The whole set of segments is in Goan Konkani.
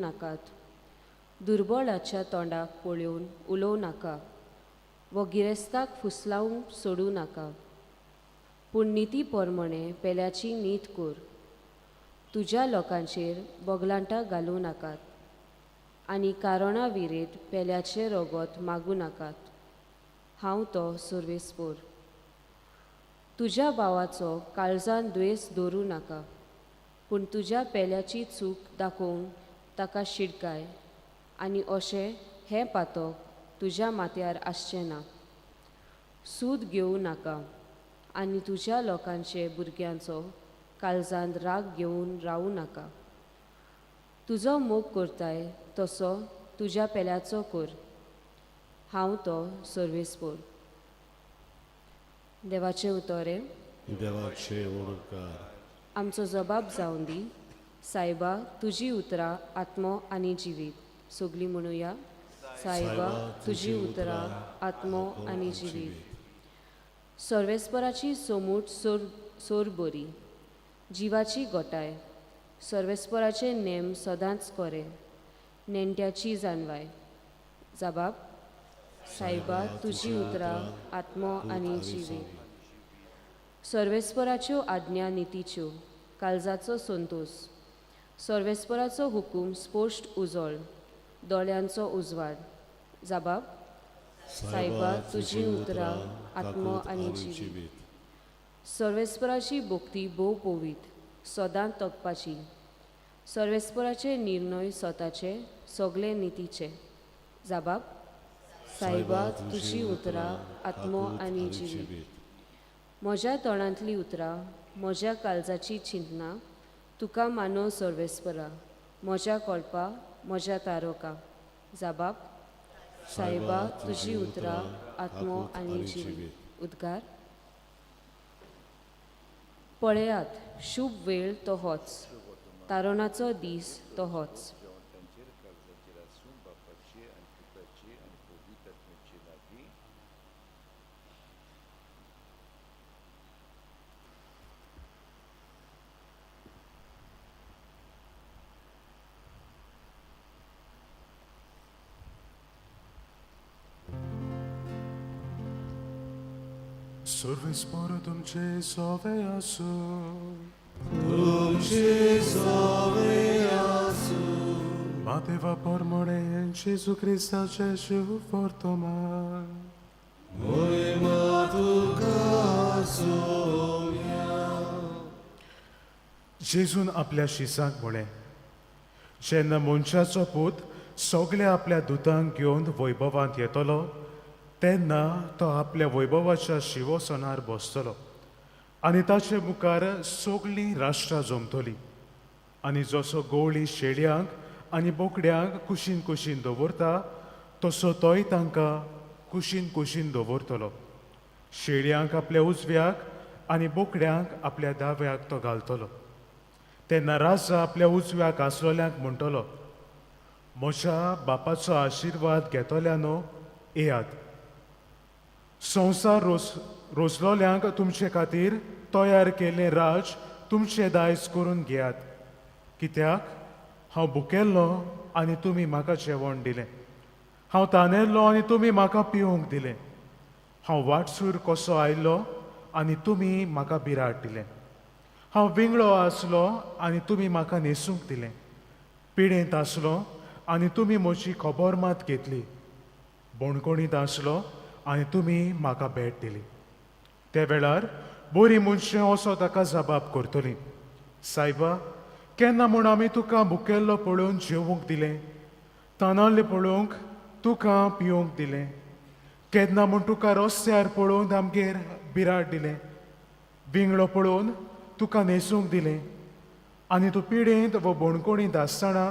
नाकात. दुर्बळाच्या तोंडाक पळोवन उलोवं नाका वो गिरेस्ताक फुसलावंक सोडूं नाका. पूण निती पोरमणे पेल्याची नीत कर. तुज्या लोकांचेर बोगलांटां घालूं नाकात आनी कारणां विरेत पेल्याचें रगत मागूं नाकात. हांव तो सर्वेस्पोर. तुज्या भावाचो काळजान द्वेस दवरूं नाका, पूण तुज्या पेल्याची चूक दाखोवन ताका शिडकाय आनी अशें हें पातक तुज्या माथ्यार आसचें ना. सूद घेवं नाका आनी तुज्या लोकांचे भुरग्यांचो काळजांत राग घेवन रावूं नाका. तुजो मोग करताय तसो तुज्या पेल्याचो कर. हांव तो सर्वेस्पोर. देवाचें उतर हें. देवाचे उपकार. आमचो जबाब जावन दी सायबा, तुजी उतरां आत्मो आनी जिवीत. सगलीं म्हणुया, सायबा तुजी उतरां आत्मो आनी जिवीत. सर्वेस्पराची सोमूट सोर सोर बरी जिवाची गोटाय. सर्वेस्पराचे नेम सदांच कोरे नेणट्याची जानवाय. जबाब, सायबा तुजी उतरां आत्मो आनी जिवीत. सर्वेस्पराच्यो आज्ञा नितीच्यो काळजाचो संतोस. सर्वेस्पराचो हुकूम स्पश्ट उजळ दोळ्यांचो उजवाड. जबाब, सायबा तुजी उतरां आत्मो आनी जिवीत. सर्वेस्पराची भक्ती भोव पवीत सदांच तगपाची. सर्वेस्पराचे निर्णय स्वताचे सगळे नितीचे. जबाब, सायबा तुजी उतरां आत्मो आनी जिवीत. म्हज्या तोंडांतलीं उतरां म्हज्या काळजाची चिंतना तुका मानव सर्वेस्परा, म्हज्या कोळपा म्हज्या तारोका. जबाब, सायबा तुजी उतरां आत्मो आनी जिवीत. उद्गार. पळयात, शुभ वेळ तो होच, तारणाचो दीस तो होच. सर्वेस्पर तुमचे सोवे आसूं. तुमचे सोवे आसूं. मातेवा परमणे जेजू क्रिस्ताचे शिव वर्तमान. मोहिमा तुका सोम्या. जेजून आपल्या शिसांक म्हळें, जेन्ना मनशाचो पूत सगल्या आपल्या दुतांक घेवन वैभवांत येतलो तेन्ना तो आपल्या वैभवाच्या शिवसनार बसतलो आनी ताचे मुखार सगळीं राष्ट्रां जमतलीं. आनी जसो गवळी शेळयांक आनी बोकड्यांक कुशीन कुशीन दवरता तसो तोय तांकां कुशीन कुशीन दवरतलो. शेळयांक आपल्या उजव्याक आनी बोकड्यांक आपल्या दाव्याक तो घालतलो. तेन्ना राजा आपल्या उजव्याक आसलेल्यांक म्हणटलो, म्हज्या बापाचो आशिर्वाद घेतल्यानो येयात, संवसार रोजलोल्यांक तुमचे खातीर तयार केल्लें राज तुमचें दायज करून घेयात. कित्याक हांव भुकेल्लो आनी तुमी म्हाका जेवण दिलें, हांव तानेल्लो आनी तुमी म्हाका पिवंक दिलें, हांव वाटसूर कसो आयलो आनी तुमी म्हाका बिराड दिलें, हांव विंगळो आसलो आनी तुमी म्हाका न्हेसूंक दिलें, पिडेंत आसलो आनी तुमी म्हजी खबर मात घेतली, बणकोणींत आसलो आनी तुमी म्हाका भेट दिली. त्या वेळार बरीं मनशां असो ताका जबाब करतलीं, सायबा केन्ना म्हूण आमी तुका भुकेल्लो पळोवन जेवूंक दिलें, तानाल्ले पळोवंक तुका पिवंक दिलें, केन्ना म्हूण तुका रस्त्यार पळोवन आमगेर बिराड दिलें, विंगळो पळोवन तुका न्हेसूंक दिलें, आनी तूं पिडेंत व बणकोणींत आसतना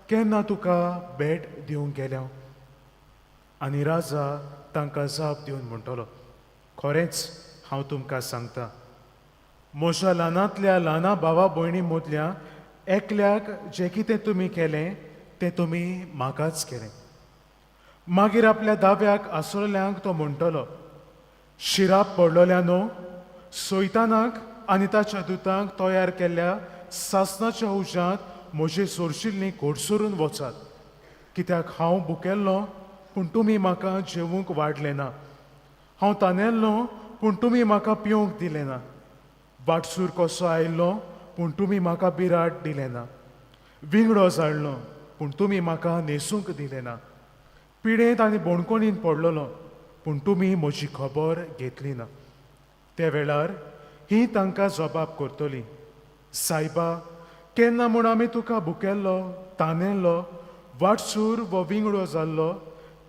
केन्ना तुका भेट दिवंक गेल्या. आनी राजा तांकां जाप दिवन म्हणटलो, खरेंच हांव तुमकां सांगता, म्हज्या ल्हानांतल्या ल्हाना भावा भयणी मदल्या एकल्याक जें कितें तुमी केलें तें तुमी म्हाकाच केलें. मागीर आपल्या दाव्याक आसलेल्यांक तो म्हणटलो, शिराप पडलोल्यानो, सैतानाक आनी ताच्या दुतांक तयार केल्ल्या सासणाच्या उज्यांत म्हजे सोरशिल्लीं कोडसरून वचात. कित्याक हांव भुकेल्लो पूण तुमी म्हाका जेवूंक वाडलें ना, हांव तानेल्लो पूण तुमी म्हाका पिवंक दिलें ना, वाटसूर कसो आयिल्लो पूण तुमी म्हाका बिराड दिलें ना, विंगडो जाळ्ळो पूण तुमी म्हाका न्हेसूंक दिलें ना, पिडेंत आनी बोणकोणीन पडलेलो पूण तुमी म्हजी खबर घेतली ना. त्या वेळार ही तांकां जबाब करतली, सायबा केन्ना म्हूण आमी तुका भुकेल्लो, तानेल्लो, वाटसूर वो विंगडो जाल्लो,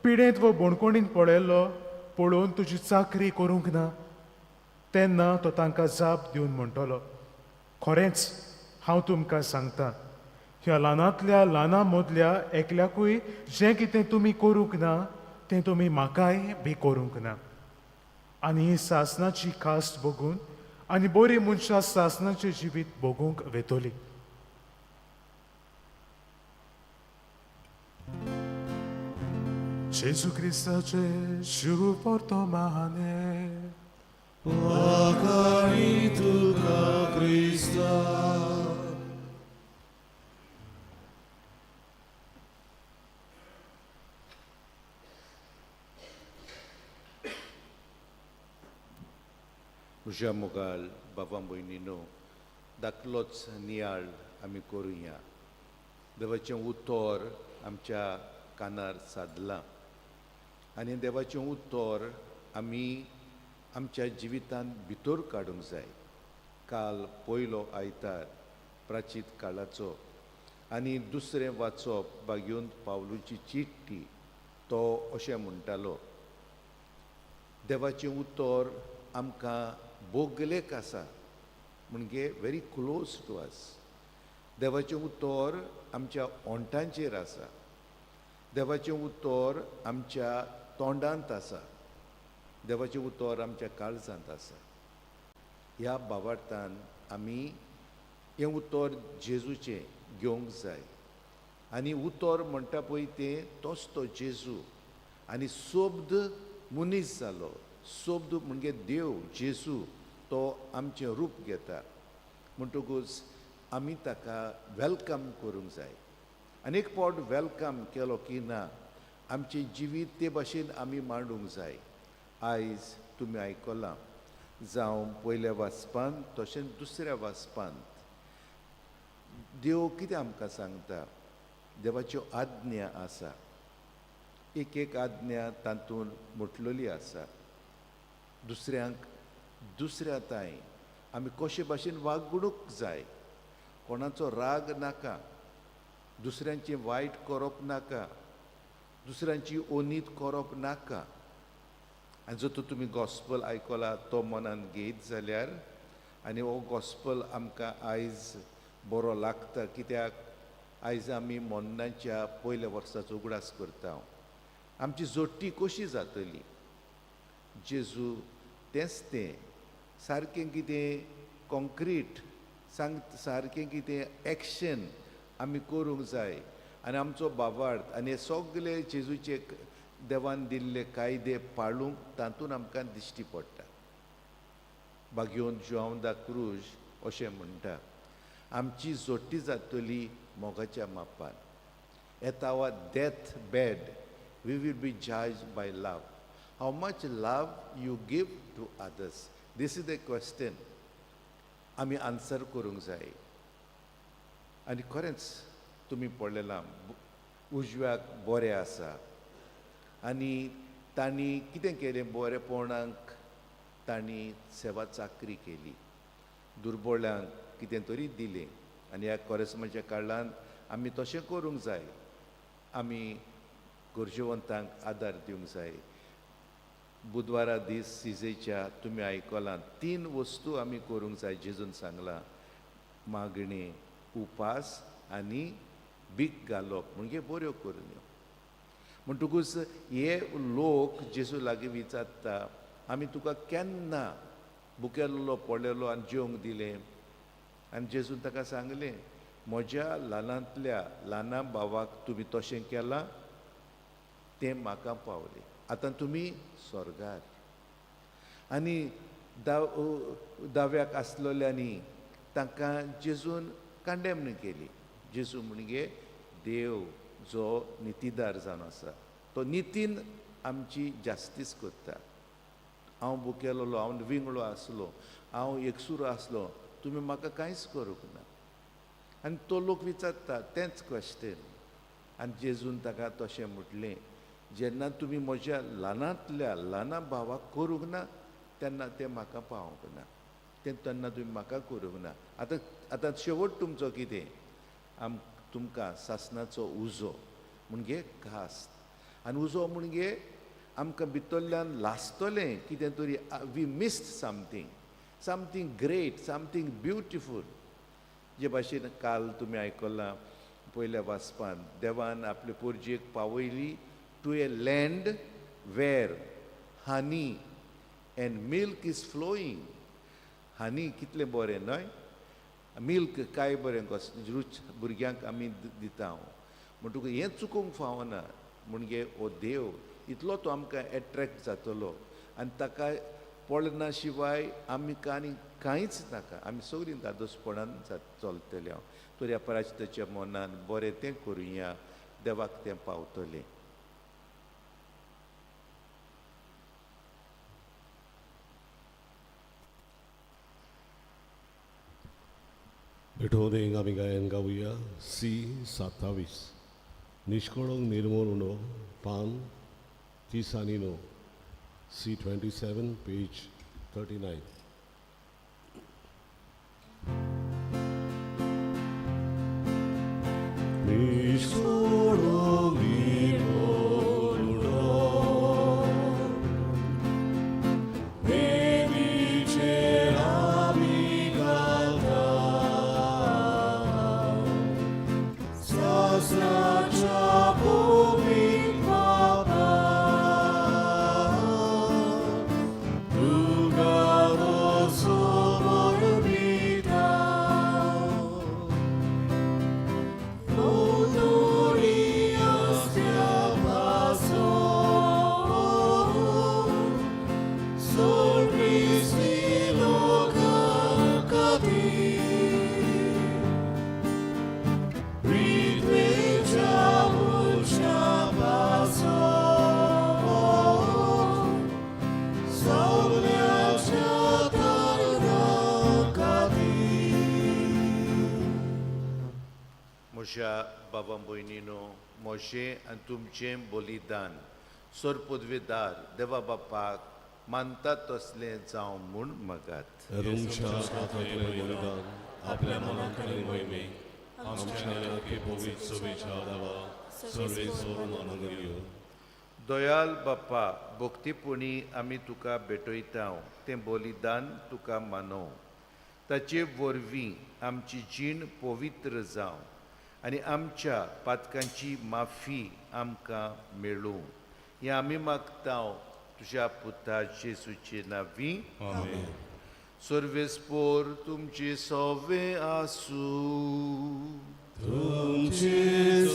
पिडेंत वो बोणकोणीन पळयल्लो पळोवन तुजी चाकरी करूंक ना? तेन्ना तो तांकां जाप दिवन म्हणटलो, खरेंच हांव तुमकां सांगता, ह्या ल्हानांतल्या ल्हाना मदल्या एकल्याकूय जें कितें तुमी करूंक ना तें तुमी म्हाकाय बी करूंक ना. आनी ही सासनाची खास भोगून आनी बरी मनशां सासनाचें जिवीत भोगूंक वेतली. जेजू क्रिस्ताचे शुभ वर्तमाने. वाखाणी तुका क्रिस्ता. म्हज्या मोगाल बाबा भयणीनो, दाखलोच नियाळ आमी करुया. देवाचें उतर आमच्या कानार सादलां आनी देवाचें उतर आमी आमच्या जिवितांत भितर काडूंक जाय. काल पयलो आयतार प्राचीत काळाचो आनी दुसरें वाचप बागयोन पावलूची चिट्ठी. तो अशें म्हणटालो, देवाचें उतर आमकां बोगलेक आसा, म्हणजे व्हेरी क्लोज टू अस. देवाचें उतर आमच्या ओंठांचेर आसा, देवाचें उतर आमच्या तोंडांत आसा, देवाचें उतर आमच्या काळजांत आसा. ह्या भावार्थान आमी हें उतर जेजूचें घेवंक जाय. आनी उतर म्हणटा पळय तें तोच तो जेजू, आनी शब्द मनीस जालो. शब्द म्हणजे देव जेजू, तो आमचें रूप घेता. म्हणटकूच आमी ताका welcome करूंक जाय. आनी एक फावट welcome केलो की ना, आमचें जिवीत ते भाशेन आमी मांडूंक जाय. आयज तुमी आयकलां जावं पयल्या वाचपांत तशेंच दुसऱ्या वाचपांत देव कितें आमकां सांगता. देवाच्यो आज्ञा आसा, एक एक आज्ञा तातूंत म्हटलेली आसा. दुसऱ्यांक दुसऱ्या ताय आमी कशे भाशेन वागणूक जाय, कोणाचो राग नाका, दुसऱ्यांचें वायट करप नाका, दुसऱ्यांची ओनीत करप नाका. आनी जर तर तुमी गॉस्पल आयकला तो मनान घेयत जाल्यार, आनी हो गॉस्पल आमकां आयज बरो लागता, कित्याक आयज आमी मोन्नाच्या पयल्या वर्साचो उगडास करता. आमची जोडटी कशी जातली? जेजू तेंच तें सारकें कितें कॉन्क्रीट सांग, सारकें कितें एक्शन आमी करूंक जाय. आनी आमचो भावार्थ आनी हे सगळे जेजूचे देवान दिल्ले कायदे पाळूंक तातूंत आमकां दिश्टी पडटा. बागयोन जुआंव दा क्रूज अशें म्हणटा, आमची जोडटी जातली मोगाच्या मापान. At our death bed we will be judge by love. How much love you give to others, this is the question आमी आन्सर करूंक जाय. आनी खरेंच तुमी पळयलां उजव्याक बरें आसा आनी तांणी कितें केलें, बरेपणाक तांणी सेवा चाकरी केली, दुर्बळ्यांक कितें तरी दिलें. आनी ह्या कोरेस्माच्या काळांत आमी तशें करूंक जाय, आमी गरजेवंतांक आदार दिवंक जाय. बुधवारा दीस सिजेच्या तुमी आयकलां 3 वस्तू आमी करूंक जाय जेजून सांगलां, मागणें, उपास आनी भीक घालप, म्हणजे बऱ्यो करण्यो. म्हणटकूच हे लोक जेजू लागीं विचारता, आमी तुका केन्ना भुकेल्लो पडलेलो आनी जेवंक दिलें? आनी जेजून ताका सांगलें, म्हज्या ल्हानांतल्या ल्हाना भावाक तुमी तशें केलां तें म्हाका पावलें, आतां तुमी स्वर्गार. आनी दाव्याक आसलेल्यांनी तांकां जेजून कंडेमन केली, जेजू म्हणजे देव जो नितीदार जावन आसा, तो नितीन आमची जास्तीस करता. हांव भुकेलेलो, हांव विंगळो आसलो, हांव एकसुरो आसलो, तुमी म्हाका कांयच करूंक ना. आनी तो लोक विचारता तेंच क्वेश्चन. आनी जेजून ताका तशें म्हटलें, जेन्ना तुमी म्हज्या ल्हानांतल्या ल्हाना भावाक करूंक ना तेन्ना तें म्हाका पावोंक ना, तें तेन्ना तुमी म्हाका करूंक ना. आतां आतां शेवट तुमचो कितें? आम तुमकां सासणाचो उजो म्हणजे कास्त. आनी उजो म्हणजे आमकां भितरल्यान लासतलें कितें तरी, we missed something, something great, something beautiful. जे भाशेन काल तुमी आयकलां पयल्या वाचपान, देवान आपले पोरजेक पावयली to a land where honey and milk is flowing. Honey कितलें बरें न्हय, मिल्क काय बरें कस रूच भुरग्यांक आमी दिता. म्हणटकूच हें चुकोवंक फावना. म्हणजे हो देव इतलो तो आमकां एट्रेक्ट जातलो आनी ताका पळना शिवाय आमकां आनी कांयच नाका. आमी सगळीं दादोसपणान चलतले. हांव तर ह्या पराजिताच्या मनान बरें तें करुया, देवाक तें पावतलें. भेटोवंक आमी गायन गावया सी 27 निष्कळंक निर्मोल उणो पान 30 आनी 9, सी 27 पेज 39. निष्कळंक निर्मोल उणो वेदीचेर आमी घालता सासणाच्या भूमीक बाबा तुका समर्पिता Sol Christi loca catir, Ritveća ušava sol, Savljača tarna katir. म्हज्या बाबा भयणीनो, म्हजें आनी तुमचें बलिदान सोरपदवेदार देवा बापाक मानतात तसलें जावं म्हूण मागात. तुमच्या हातांतलें बलिदान आपल्या मनाक आनी मोहिमेक आमच्या आनी पवित्र सभेच्या देवा सर्वेस्वर आनंद दिवं. दयाल बापा, भक्तीपणी आमी तुका भेटयता तें बलिदान तुका मानव. ताचे वरवीं आमची जीण पवित्र जावं आनी आमच्या पातकांची माफी आमकां मेळूं. हें आमी मागता तुज्या पुता जेजूचे नांवी. सर्वेस्पोर तुमचे सवे आसूं. तुमचे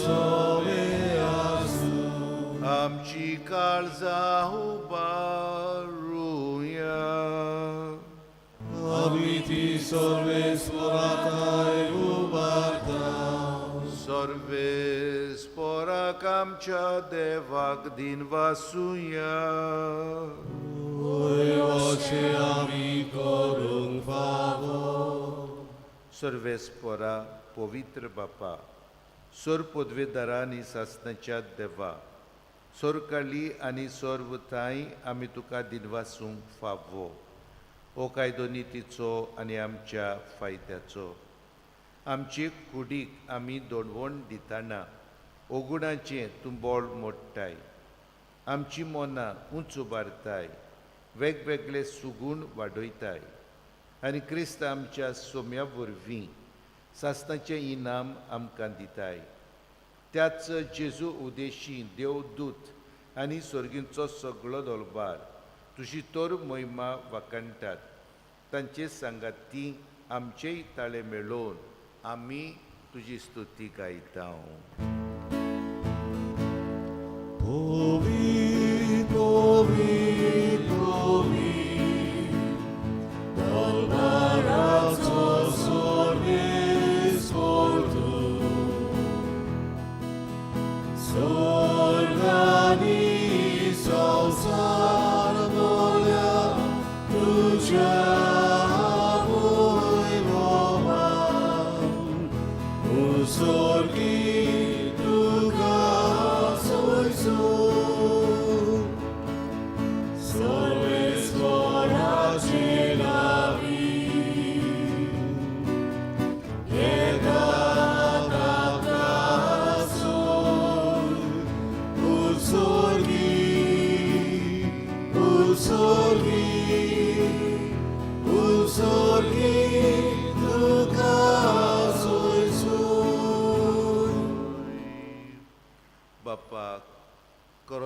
सवे आसूं. आमची काळजां उबारुया. आमी ती सर्वेस्वराताय उबारता. सर्वेस्पोराक आमच्या देवाक दिनवासुया. देवाचे आमी करूंक फावो. सर्वेस्पोरा पवित्र बापा, सोर पदवेदारा आनी सासणाच्या देवा, सोरकाली आनी सोर्वताय आमी तुका दिनवासूंक फावो. हो कायदो नितीचो आनी आमच्या फायद्याचो. आमचे कुडीक आमी दोडवण दितना ओगुणाचें तूं बोळ मोडटाय, आमची मनां उंच उबारताय, वेगवेगळे सुगूण वाडयताय आनी क्रिस्त आमच्या सोम्या वरवीं सासणाचें इनाम आमकां दिताय. त्याच जेजू उदेशी देवदूत आनी सर्गींचो सगळो दलबार तुजी तर महिमा वाखाणटात. तांचे सांगाती आमचेय ताळे मेळोवन आमी तुजी स्तुती गायता. पवित्र पवित्र पवित्र दलबाराचो सर्वेस्पर तूं,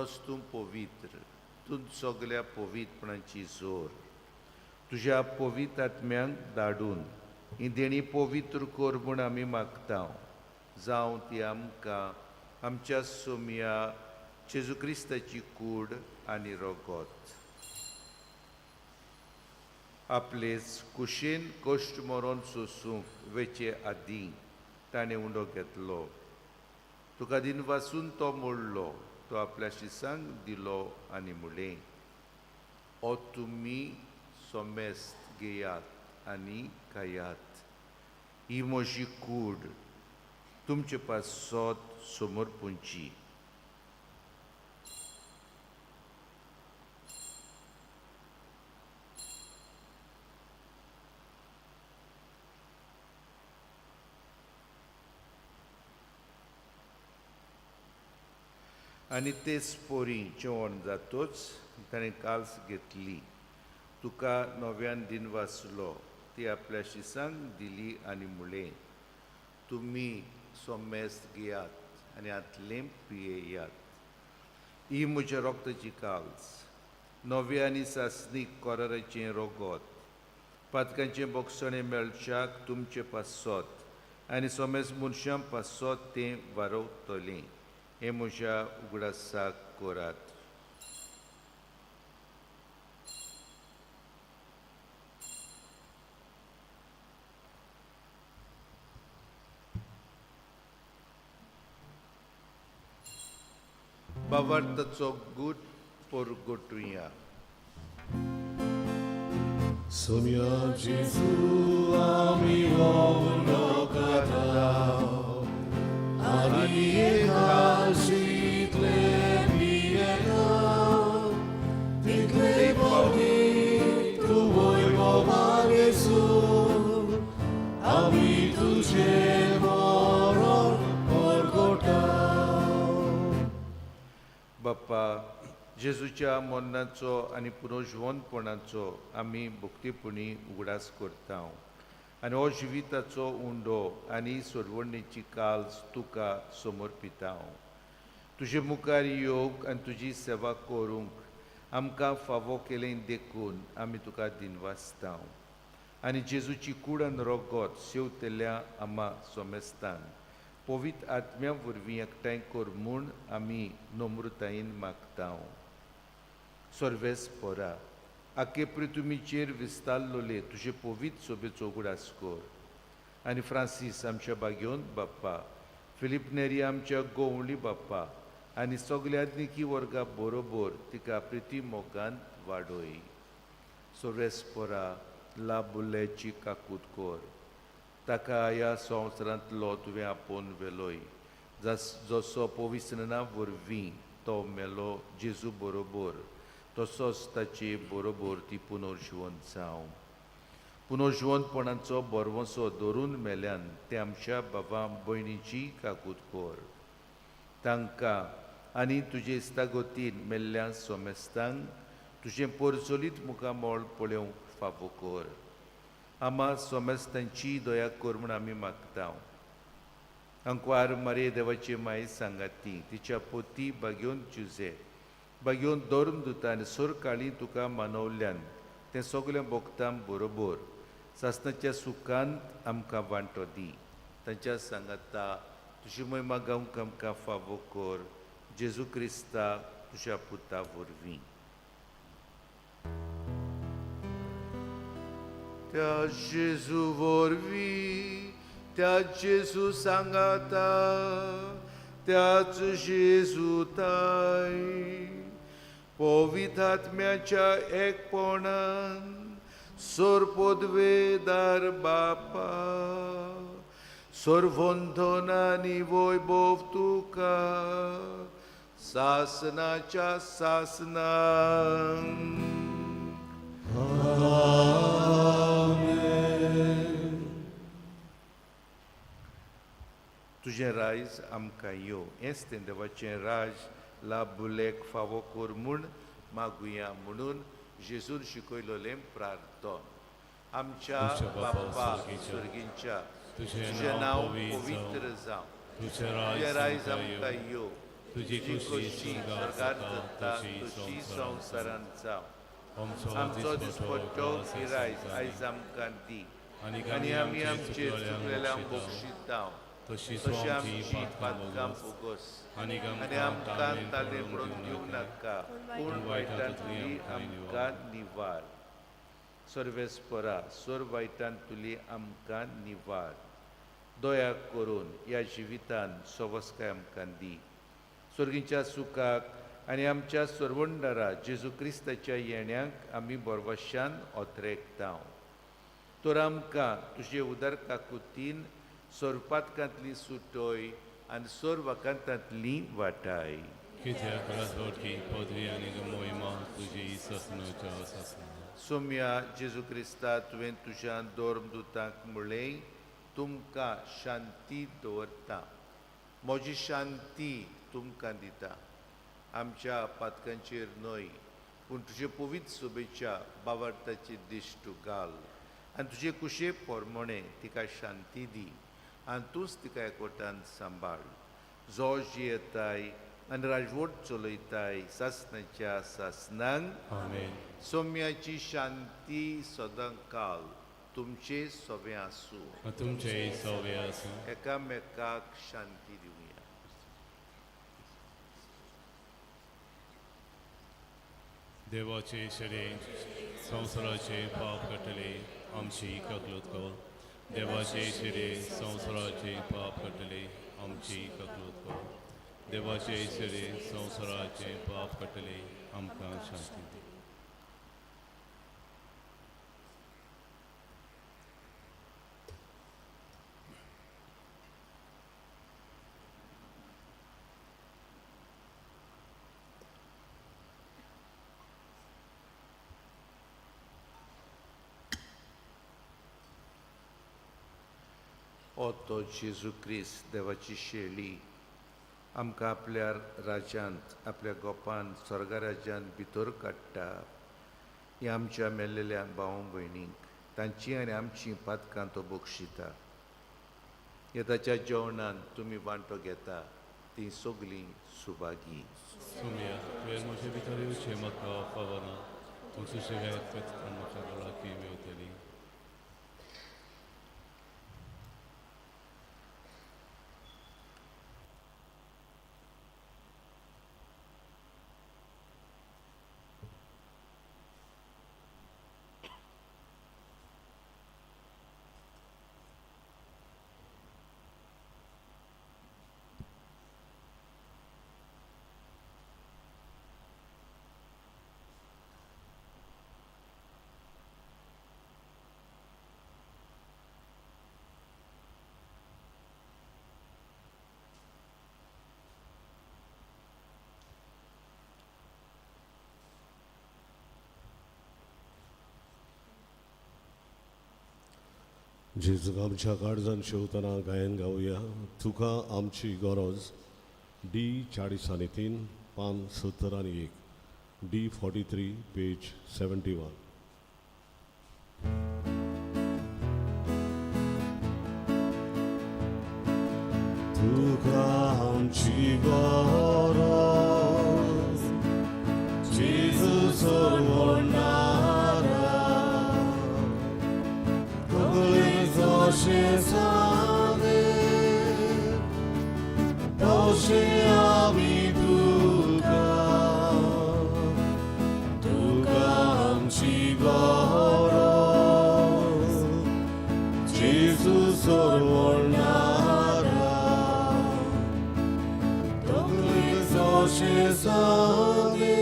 खरोच तूं पवित्र, तूं सगल्या पवित्रपणाची जोर। तुज्या पवित्र आत्म्यांक धाडून ही देणी पवित्र कर म्हूण आमी मागता। जावं ती आमकां आमच्या सोमया जेजू क्रिस्ताची कूड आनी रगत। आपलेच कुशीन कश्ट मरोन सोसूंक वेचे आदीं ताणें उंडो घेतलो, तुका दिन वासून तो मोडलो, तो आपल्या शिसांक दिलो आनी म्हणलें, ओ तुमी सोमेस्त घेयात आनी खायात, ही म्हजी कूड तुमचे पासत समर्पूंची। आनी तेच पोरी जेवण जातोच ताणें काल्स घेतली, तुका नव्यान दिन वाचलो, ती आपल्या शिसांक दिली आनी म्हणलें, तुमी सोमेस्त घेयात आनी हातलें पियेयात, ही म्हज्या रोगताची काल्स, नव्या आनी सासणीक कोराराचें रोगत, पातकांचें बोगसणें मेळच्याक तुमचे पासत आनी सोमेस्त मनशां पासत तें वारवतलें, हें म्हज्या उगडासाक करात। बाबार्थाचो गूट परगटुया। सोम्या जेजू आमी वोवनो आनी एकाशितले पियेता, तितले पावटी तूं वैभवान येसू, आमी तुजें मरण परगटा। बाप्पा, जेजूच्या मरणाचो आनी पुनर्जिवंतपणाचो आमी भक्तीपणी उगडास करता आनी हो जिविताचो उंडो आनी सोडवणेची काल्स तुका समर्पिता। तुजे मुखार येवंक आनी तुजी सेवा करूंक आमकां फावो केलें देखून आमी तुका दिनवासता आनी जेजूची कूड आनी रगत सेवतल्या आमा सोमेस्तान पवित्र आत्म्या वरवीं एकठांय कर म्हूण आमी नम्रतायेन मागता। सर्वेस पोरा आखे पृथ्वीचेर विस्तारलोले तुजे पवित्र सोबेचो उगडास कर आनी फ्रांसीस आमच्या बागेवन बाप्पा, फिलीप नेरी आमच्या गोवली बाप्पा आनी सगल्या निकी वर्गा बरोबर तिका प्रिती मोगान वाडोय। सर्वेस पोरा लाबुल्याची काकूत कर, ताका ह्या संवसारांतलो तुवें आपोवन व्हेलोय, जसो पवित्रना वरवीं तो मेलो जेजू बरोबर, तसोच ताचे बरोबर ती पुनर्जिवंत जावं। पुनर्जिवंतपणाचो बरवसो धरून मेल्यान ते आमच्या बाबा भयणीची काकूत कर, तांकां आनी तुजे इस्तागतीन मेल्ल्या सोमेस्तांक तुजें पोरचोलीत मुखामळ पळोवंक फावो कर। आमा सोमेस्तांची दया कर म्हूण आमी मागता। अंकवार मारे देवाची माय सांगाती, तिच्या पोती बागेवन जुजे बागेवन धर्म दुता आनी सरकाळी तुका मानवल्यान तें सगळें भोगता बरोबर सासणाच्या सुखांत आमकां वांटो दी। तांच्या सांगाता तुजी महिमा गावंक आमकां फावो कर, जेजू क्रिस्ता तुज्या पुता वरवीं। त्या जेजू वरवीं, त्या जेजू सांगाता, त्याच जेजू ताय पवित्र आत्म्याच्या एकपणान सोरपोदवेदार बापा, सोरवंधन आनी वैभव तुका सासनाच्या सासनान। तुजें रायज आमकां यो, हेंच तें देवाचें राज लाबुलेक फावो कर म्हूण मागुया म्हणून जेजून शिकयलोलें प्रार्थन। आमच्या बापा स्वर्गींच्या, तुजें नांव पवित्र जावं, तुजें रायज आमकां यो, तुजी तुजी खोशी स्वर्गार जाता तशी संवसारांत जावं. आमचो दिसपट्टो गिरायक आयज आमकां दी आनी आमी आमचे चुकलेल्यांक बक्षिता तशी तशी आमची पातकां भोगोस आनी आनी आमकां ताले पडून दिवं नाका, पूण वायटांतली आमकां निवार. सर्वेस्परा सोर वायटांतली आमकां निवार. दया करून ह्या जिवितान सवस्काय आमकां दी. स्वर्गीच्या सुखाक आनी आमच्या सरवंडरा जेजू क्रिस्ताच्या येण्याक आमी बरवशान ओतरेकता. तर आमकां तुजे उदर काकुतीन सोरपातकांतली सुटोय आनी सोर वाकांतांतली वाटाय. कित्याक राजवटकी पदवी आनी मोहिमा तुजी ससनाच्या ससना. सोम्या जेजू क्रिस्ता, तुवें तुज्या दोर्मदुतांक म्हणलें, तुमकां शांती दवरता, म्हजी शांती तुमकां दिता. आमच्या पातकांचेर न्हय पूण तुजे पवित्र सोबेच्या बावार्थाची दिश्ट घाल आनी तुजे कुशे पोरमोणे तिका शांती दी आनी तूंच तिका एकवटान सांबाळ. जो जियेताय आनी राजवट चलयताय सासणाच्या सासणांक. आमेन. सोम्याची शांती सदां काल तुमचे सोबें आसूं. तुमचे सवे आसूं. एकामेकाक शांती दिवया. देवाचे शरीर संवसाराचे पाप काडटले आमची ककलूत कर. देवाचे शरीर संवसाराचे पाप काडटले आमची ककलूत कर. देवाचे शरीर संवसाराचे पाप काडटले आमकां शांती दी. ओ तो जेजू क्रिस्त देवाची शेळी आमकां आपल्या राज्यांत आपल्या गोपान स्वर्गा राज्यांत भितर काडटा. ह्या आमच्या मेल्लेल्या भाव भयणींक तांची आनी आमची पातकां तो बक्षिता. ह्या ताच्या जेवणान तुमी वांटो घेता तीं सगलीं सुभागी. सोम्या, तुवें म्हजे भितर येवचें म्हाका फावना, पूण सुशेगाद म्हाका भलायकी मेवतली. जेजूक आमच्या काळजान शेवतना गायन गावया. तुका आमची गरज. डी 43, पान 71, डी 43, पेज 71. तुका आमची गरज जेजू सरवणारा, तशें जालें तशें आमी तुका, तुका आमची गरज जेजू सरवणारा, तशें जालें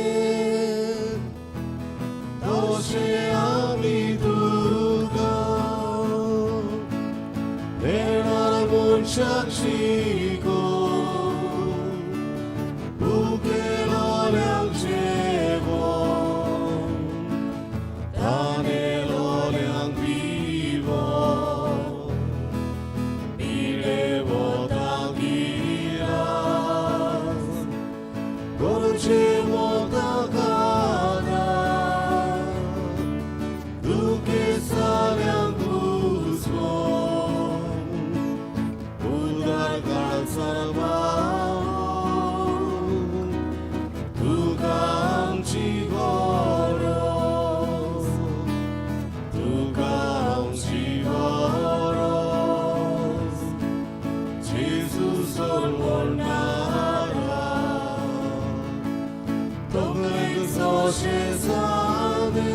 जशें जालें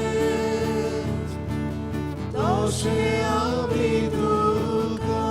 तशें आमी तुका.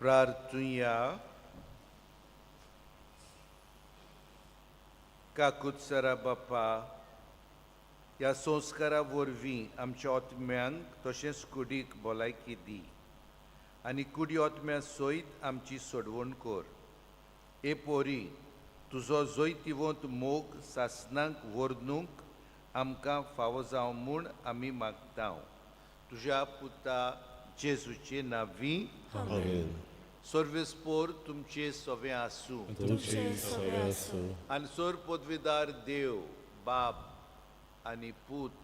प्रार्थुया. काकुत्सरा बापा, ह्या संस्कारा वरवीं आमच्या आत्म्यांक तशेंच कुडीक भलायकी दी आनी कुडी आत्म्या सयत आमची सोडवण कर. ए पोरी, तुजो जैतिवंत मोग सासनाक व्हरूंक आमकां फावो जावं म्हूण आमी मागता, तुज्या पुता जेजूचे नांवी. आमेन. सर्वेस्पोर तुमचे सवें आसूं. तुमचे सगळे आसूं. आनी सर पदवीदार देव बाप आनी पूत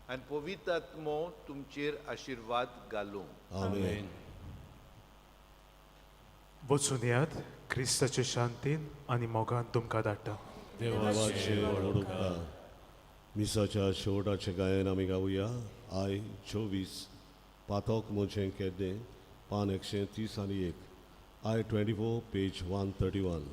आनी पवित्र आत्मो तुमचेर आशिर्वाद घालूं. आमेन. वचून यात, क्रिस्ताचे शांतीन आनी मोगान तुमकां धाडटा. देवाचे व्हड उपकार. मिसाच्या शेवटाचें गायन आमी गावया I 24, पातोक म्हजें केद्दें, पान 131, I 24, page 131.